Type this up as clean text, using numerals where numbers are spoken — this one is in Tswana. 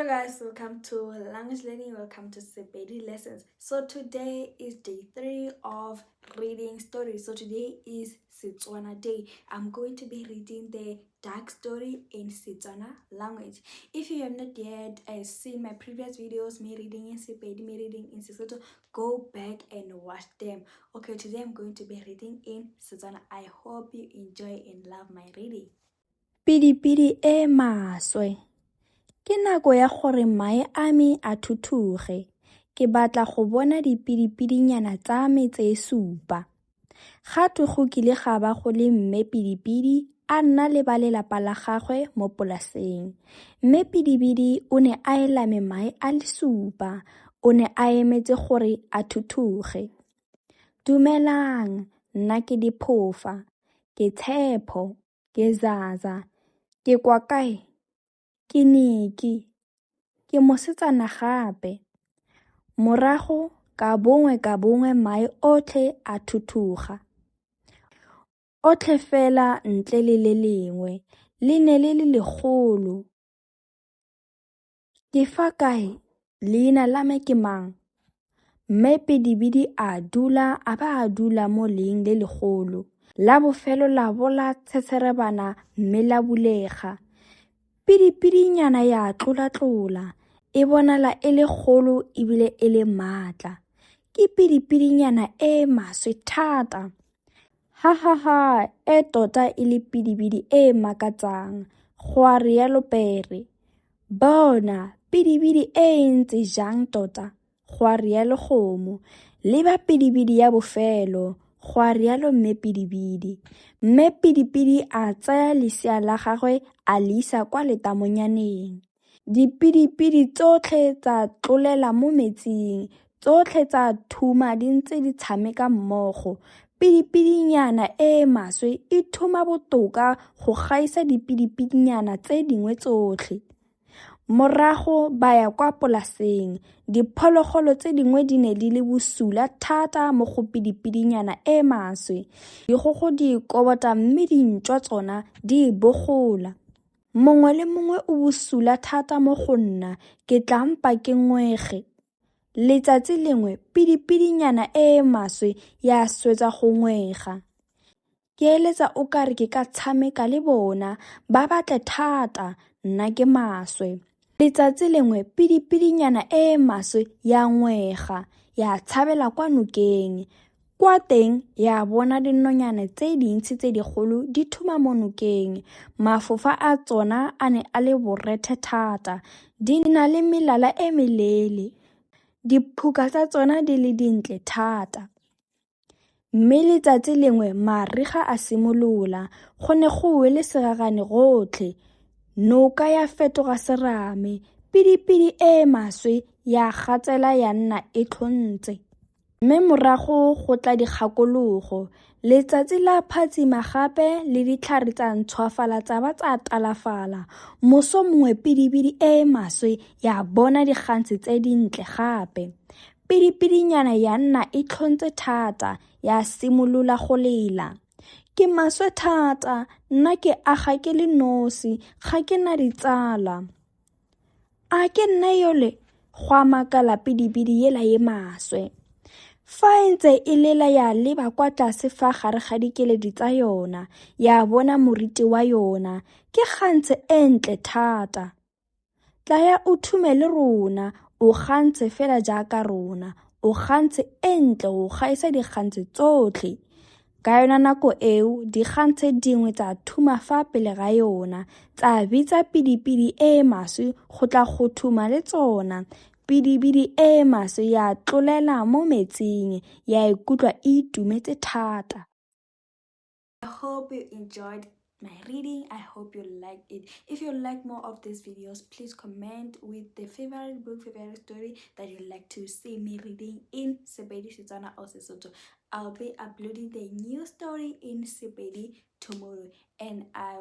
Hello guys, welcome to Language Learning, welcome to Sepedi Lessons. So today is day 3 of reading stories. So today is Setswana Day. I'm going to be reading the dark story in Setswana language. If you have not yet seen my previous videos, me reading in Sepedi, me reading in Sesotho, go back and watch them. Okay, today I'm going to be reading in Setswana. I hope you enjoy and love my reading. Pidipidi e maswe. Ke nako ya gore mae a me a thuthuge. Ke batla go bona dipidipidinyana tsa me tse supa. Ga twe go kile ga ba go le mme Pidipidi a nna le ba lelapa la gagwe mo polaseng. Mme Pidipidi o ne a elame mae a le supa. O ne a emetse gore a thuthuge. Dumelang, nna ke Diphofa, ke Tshepo, ke Zaza, ke kwa kae? Ke Niki, ke mosetsana gape. Morago ka bongwe ka bongwe mae otlhe a thuthuga. Otlhe fela ntle le le lengwe, le ne le le legolo. Ke fa kae? Leina la me ke mang? Mme Pidipidi a dula a ba a dula mo leeng le legolo. La bofelo la bo la tshetsherebana mme la bulega. Pidipidinyana ya tlola-tlola, e bonala e le kgolo ebile e le maatla. Ke pidipidinyana e e maswe thata. Ha ha ha, e tota e le pidipidi e e makatsang, gwa rialo pere. Bona, pidipidi e e ntse jang tota, gwa rialo kgomo. Leba pidipidi ya bofelo, gwa rialo mme Pidipidi. Mme Pidipidi a tsaya lesea la gagwe a le isa kwa letamonyaneng. Dipidipidi tsotlhe tsa tlolela mo metsing, tsotlhe tsa thuma di ntse di tshameka mmogo. Pidipidinyana e e maswe e thuma botoka go gaisa dipidipidinyana tse dingwe tsotlhe. Morago ba ya kwa polaseng. Diphologolo tse dingwe di ne di le bosula thata mo go pidipidinyana e e maswe. Dikgogo di e kobota mme dintšwa tsona di e bogola. Mongwe le mongwe o bosula thata mo go nna, ke tla mpa ke ngwege. Letsatsi lengwe pidipidinyana e e maswe ya swetsa go ngwega. Ke eletsa o kare ke ka tshameka le bona, ba batle thata, nna ke maswe. Letsatsi lengwe pidipidinyana e e maswe ya ngwega, ya tshabela kwa nokeng. Kwa teng ya bona dinonyane tse dintsi tse dikgolo di thuma mo nokeng. Mafofa a tsona a ne a le borethe thata, di na le melala e meleele. Diphuka tsa tsona di le dintle thata. Mme letsatsi lengwe mariga a simolola, go ne go wele serarane gotlhe. Noka ya fetoga serame, pidipidi e e maswe ya gatsela ya nna e tlhontse. Mme morago go tla dikgakologo, letsatsi la phatsima gape le ditlhare tsa ntšhwafala tsa ba tsa talafala. Moso mongwe pidipidi e e maswe ya bona diganse tse dintle gape. Pidipidinyana ya nna e tlhontse thata, ya simolola go lela. Ke maswe thata, nna ke aga ke le nosi, ga ke na ditsala. A ke nna yole? Gwa makala pidipidi yela ye maswe. Fa e ntse e lela ya leba kwa tlase fa gare ga dikeledi tsa yona, ya bona moriti wa yona. Ke gantshe e ntle thata. Tlaya o thume le rona, o gantshe fela jaaka rona, o gantshe e ntle go gaisa digantshe tsotlhe. Ka yona nako eo, digantshe dingwe tsa thuma fa pele ga yona, tsa bitsa pidipidi e e maswe go tla go thuma le tsona. Pidipidi e e maswe ya tlolela mo metsing, ya ikutlwa e itumetse thata. I hope you enjoyed my reading. I hope you liked it. If you like more of these videos, please comment with the favorite book, favorite story that you'd like to see me reading in Sepedi, Setswana or Sesotho. I'll be uploading the new story in Sepedi tomorrow, and I